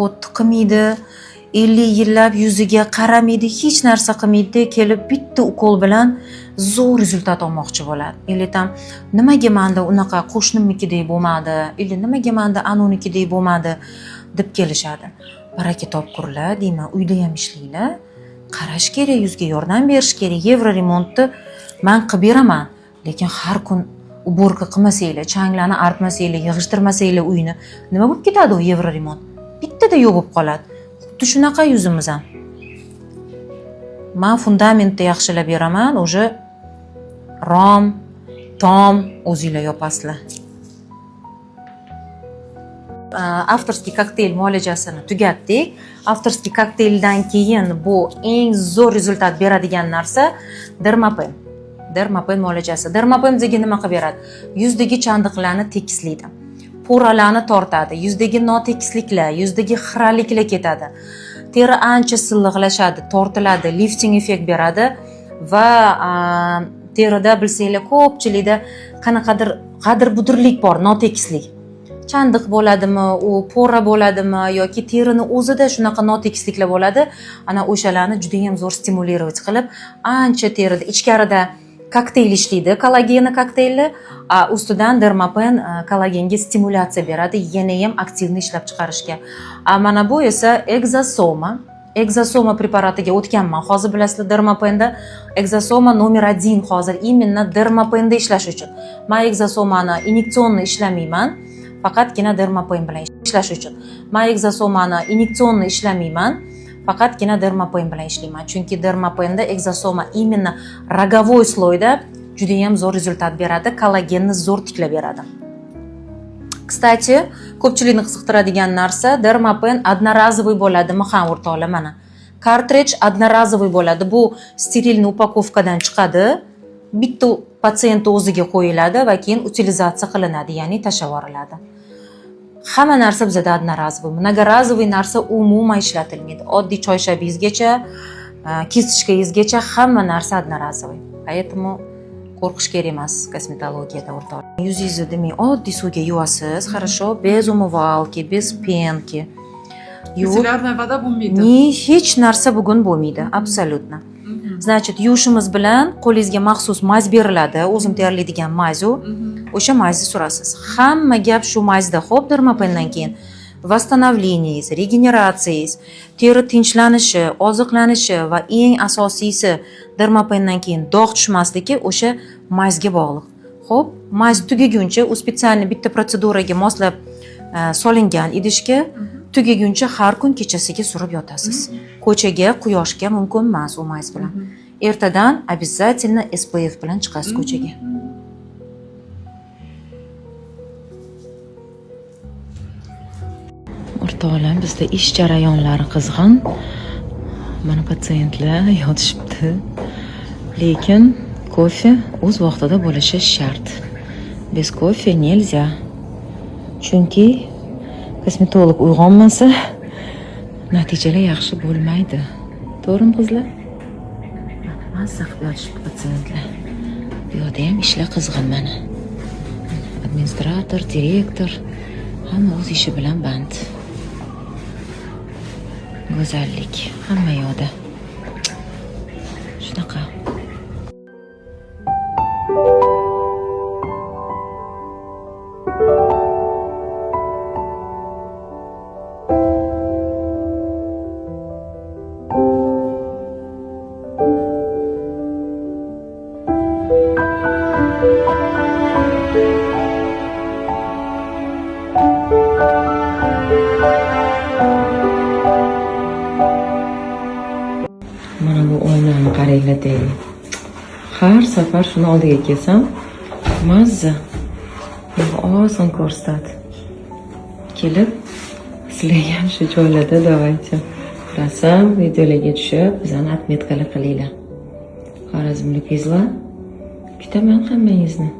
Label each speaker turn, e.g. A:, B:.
A: Уход qilmaydi, 50 yillab yuziga qaramaydi, hech narsa qilmaydida, kelib bitta ukol bilan zo'r результат olmoqchi bo'ladi. Или там nimaga manda unaqa qo'shnimnikidek bo'lmadi, или nimaga manda anunikidek bo'lmadi, deb kelishadi. Baraka topkurlar, deyman, uyda ham ishlanglar, qarash kerak yuzga, yordam berish kerak. Евроремонт ni man qilib beraman, lekin har kun уборка qilmasanglar, changlarni artmasanglar, yig'ishtirmasanglar uyni, nima bo'lib ketadi? U евроремонт bittada yo'q bo'lib qoladi. Xuddi shunaqa yuzimiz ham. Man fundamentni yaxshilab beraman, уже rom tom o'zinglar yopasizlar. Авторский kokteyl muolajasini tugatdik. Авторский kokteyldan keyin bu eng zo'r результат beradigan narsa Dermapen, Dermapen muolajasi. Dermapen bizga nima qilib beradi? Yuzdagi chandiqlarni tekislaydi, пора larni tortadi, yuzdagi notekisliklar, yuzdagi xiraliklar ketadi, teri ancha silliqlashadi, tortiladi, lifting effekt beradi. Va terida, bilsanglar, ko'pchilikda qanaqadir g'adir budurlik bor, notekislik, chandiq bo'ladimi u, пора bo'ladimi yoki terini o'zida shunaqa notekisliklar bo'ladi. Ana o'shalarni judayam zo'r стимулировать qilib, ancha terida ichkarida kokteyl ishlaydi, kollageni kokteyli, a ustidan Dermapen kollagenga stimulyatsiya beradi, yanayam активный ishlab chiqarishga. A mana bu esa egzosoma. Egzosoma preparatiga o'tganman hozir. Bilasizlar, Dermapenda egzosoma номер один hozir, именно Dermapenda ishlash uchun. Man egzosomani инъекционный ishlamayman, faqatgina Dermapen bilan ishlash uchun. Man egzosomani инъекционный ishlamayman, faqatgina Dermapen bilan ishlayman, chunki Dermapenda egzosoma именно роговой слой da judayam zo'r результат beradi, kollagenni zo'r tiklab beradi. Кстати, ko'pchilikni qiziqtiradigan narsa: Dermapen одноразовый bo'ladimi? Ha, o'rtoqlar, mana, картридж одноразовый bo'ladi. Bu стерильный упаковка dan chiqadi, bitta patsientni o'ziga qo'yiladi va keyin utilizatsiya qilinadi, ya'ni tashlab yuboriladi. Hamma narsa bizada одноразовый, многоразовый narsa umuman ishlatilmaydi. Oddiy choyshabingizgacha, кисточка ngizgacha hamma narsa одноразовый, поэтому qo'rqish kerak emas kosmetologiyada, o'rtoqlar. Yuzingizni, demak, oddiy suvga yuvasiz, хорошо, без умывалки, без пенки yuvib.
B: Мицеллярная вода bo'lmaydi.
A: Ни, hech narsa bugun bo'lmaydi абсолютно. Значит, yuvishimiz bilan qo'lingizga maxsus мазь beriladi, o'zim tayyorlaydigan мазь u. O'sha мазь ni surasiz. Hamma gap shu мазь da. Ho'p, Dermapendan keyin восстановление ngiz, regeneratsiyangiz, teri tinchlanishi, oziqlanishi va eng asosiysi, Dermapendan keyin dog' tushmasligi o'sha мазь ga bog'liq. Ho'p, мазь tugaguncha, u специальный bitta protseduraga moslab solingan idishga, tugaguncha har kun kechasiga surib yotasiz. Ko'chaga, quyoshga mumkin emas u мазь bilan. Ertadan обязательно SPF bilan chiqasiz ko'chaga. O'rtoqlar, bizda ish jarayonlari qizg'in. Mana, patsientlar yotishibdi, lekin kofe o'z vaqtida bo'lishi shart. Без кофе нельзя, chunki kosmetolog uyg'onmasa, natijalar yaxshi bo'lmaydi, to'g'rimi, qizlar? Mana, mazza qilib yotishibdi patsientlar. Bu yoqda ham ishlar qizg'in. Mana, administrator, direktor, hamma o'z ishi bilan band. Go'zallik hamma yoqda shunaqa. Mana bu oynani qaranglar. Har safar shuni oldiga kelsam, mazza, oson ko'rsatadi. Kelib sizlarga ham shu joylarda, давайте, rasm, videolarga tushib, bizani отметка lar qilinglar. Xorazmlik qizlar, kutaman hammangizni.